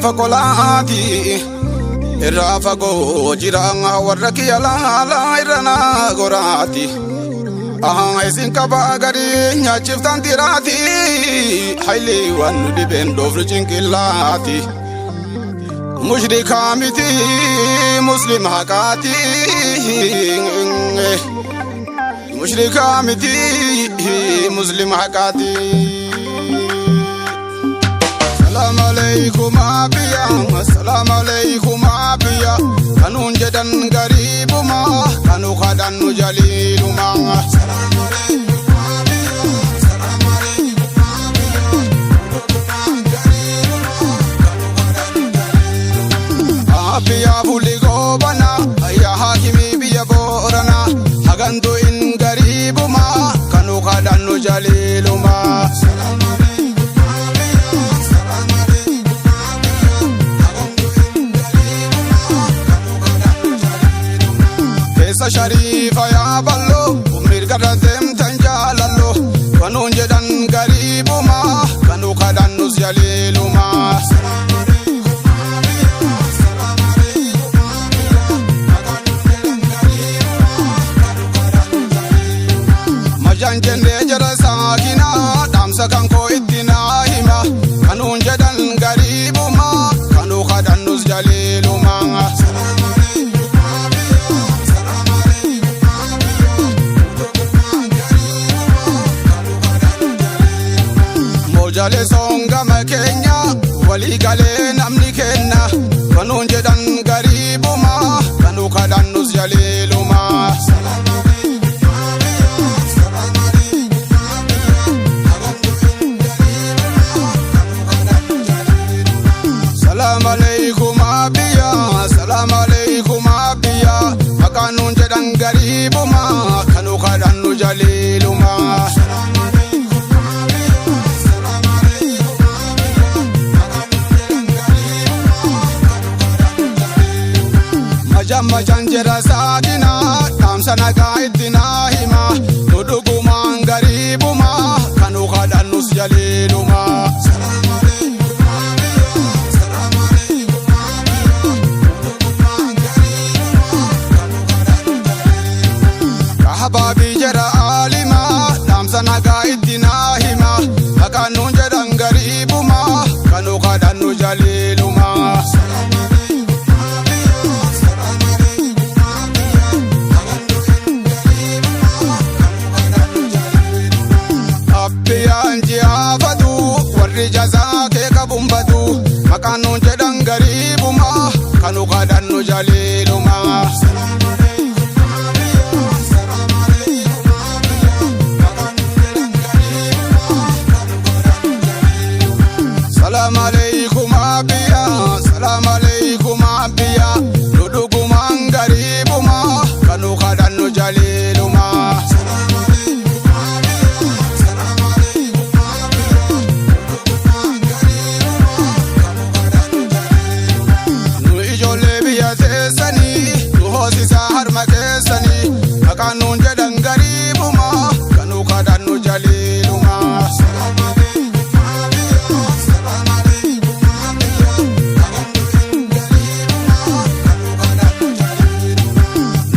gaafa qolaati. Irraa fagoo jira warra kiyya laalaa irra naa goraati. Ahaa isin qabaa gadi nyaachiftan tiraati. Hayli waan nu dhibeen dhoofnu cinqillaati. Mushrikaa miti muslim haqaati. Mushrikaa miti muslim haqaati. Salaam aleikum abiya, salaam aleikum abiya. Kanuun jedhan gariibuma, kanu kadhannu jaliiluma. Salaam aleikum abiya, salaam aleikum abiya. Kanu kadhannu jaliiluma. Abiya bulli goobana, yaa haakimii biyya boorana. Hagantu in gariibuma, kanu kadhannu jaliiluma. Salaam aleikum abiya, salaam aleikum abiya. Hagantu in gariibuma, kanu kadhannu jaliiluma. Keessa shariifa yaa ballo, mirga deemtan jaalallo. Kanuun jedhan gariibuma, kanu kadhannus jaliiluma. Salaam aleikum abiya, salaam aleikum abiya. Kanuun jedhan gariibuma, kanu kadhannu jaliiluma. Majaan jennee jara saakina, dhaamsa kan koo itti naa hima. Kanuun jedhan gariibuma, kanu kadhannus jaliiluma. Salaam aleikum abiya, salaam aleikum abiya. Dhugumaan gariibuma, kanu kadhannu jaliiluma. Moojaalee songama keenya, walii galee namni kenna. Kanuun jedhan gariibuma, kanu kadhannus jaliiluma. Salaam aleikum abiya, salaam aleikum abiya. Hagantu in gariibuma, kanu kadhannu jaliiluma. Salaam aleikum abiya, salaam aleikum abiya. Maqaan nuun jedhan gariibuma, kanu kadhannu jaliiluma. Salaam aleikum abiya, salaam aleikum abiya. Maqaan nuun jedhan gariibuma, kanu kadhannu jaliiluma. Majaan majaan jedha saakina, dhaamsa nagaa itti naa hima. Nu dhugumaan gariibuma, kanu kadhannus jaliiluma. Salaam aleikum abiya, salaam aleikum abiya. Nu dhugumaan gariibuma, kanu kadhannu jaliiluma. Kahabaabii jedha aalima, dhaamsa nagaa itti naa hima. Maqaan nuun jedhan gariibuma, kanu kadhannu jaliiluma. Salaam aleikum abiya, salaam aleikum abiya. Hagantu in gariibuma, kanu kadhannu jaliiluma. Abbiyaan ji'aafatu, warri jazaa kee qabuun badu. Maqaan nuun jedhan gariibuma, kanu kadhannu jaliiluma. Salaam aleikum abiya, salaam aleikum abiya. Maqaan nuun jedhan gariibuma, kanu kadhannu jaliiluma. Salaam aleikum abiya, salaam aleikum abiya. Nu dhugumaan gariibuma, kanu kadhannu jaliiluma. Salaam aleikum abiya, salaam aleikum abiya. Nu dhugumaan gariibuma, kanu kadhannu jaliiluma. Nu ijoollee biyya teessanii, nu hoosisaa harma keessanii. Maqaan nuun jedhan gariibuma, kanu kadhannu jaliiluma. Salaam aleikum abiya, salaam aleikum abiya. Hagantu in gariibuma, kanu kadhannu jaliiluma.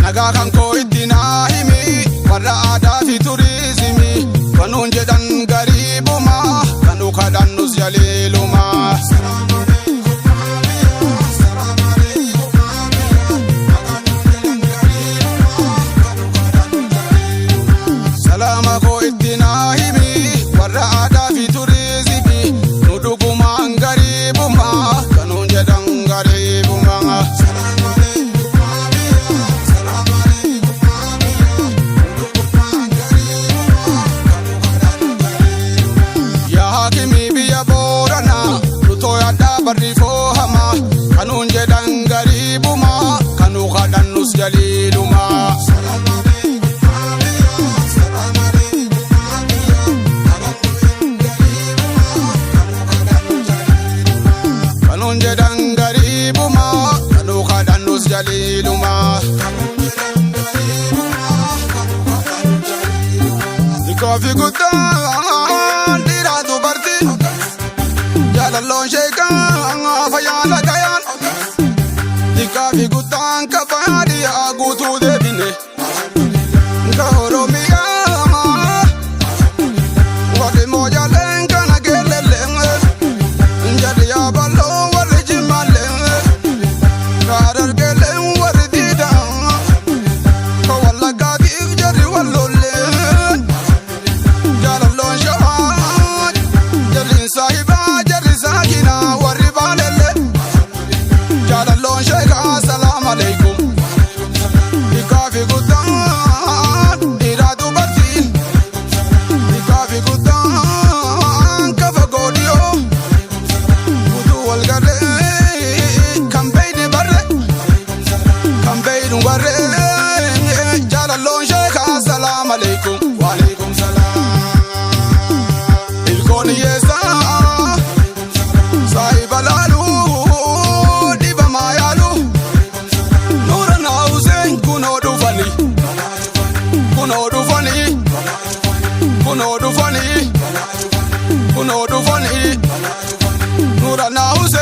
Nagaa kan koo itti naa himi, warra aadaa fi turizimii. Kanuun jedhan gariibuma, kanu kadhannus jaliiluma. Salaam aleikum abiya, salaam aleikum abiya. Maqaan nuun jedhan gariibuma, kanu kadhannu jaliiluma. Salaama koo itti naa himi, warra aadaa fi turizimii. Nu dhugumaan gariibuma, kanuun jedhan gariibuma. Salaam aleikum abiya, salaam aleikum abiya. Nu dhugumaan gariibuma, kanu kadhannu jaliiluma. Yaa haakimii biyya Booranaa, nu tooyadhaa barri foohama. Kanuun jedhan gariibuma, kanu kadhannus jaliiluma. Salaam aleikum abiya, salaam aleikum abiya. Hagantu in gariibuma, kanu kadhannu jaliiluma. Kanuun jedhan gariibuma, kanu kadhannus jaliiluma. Kanuun jedhan gariibuma, kanu kadhannu jaliiluma. Xiqqoo fi guddaan, dhiiraa dubartii. Jaalalloon sheekaa fayyaa. Dura naawuse.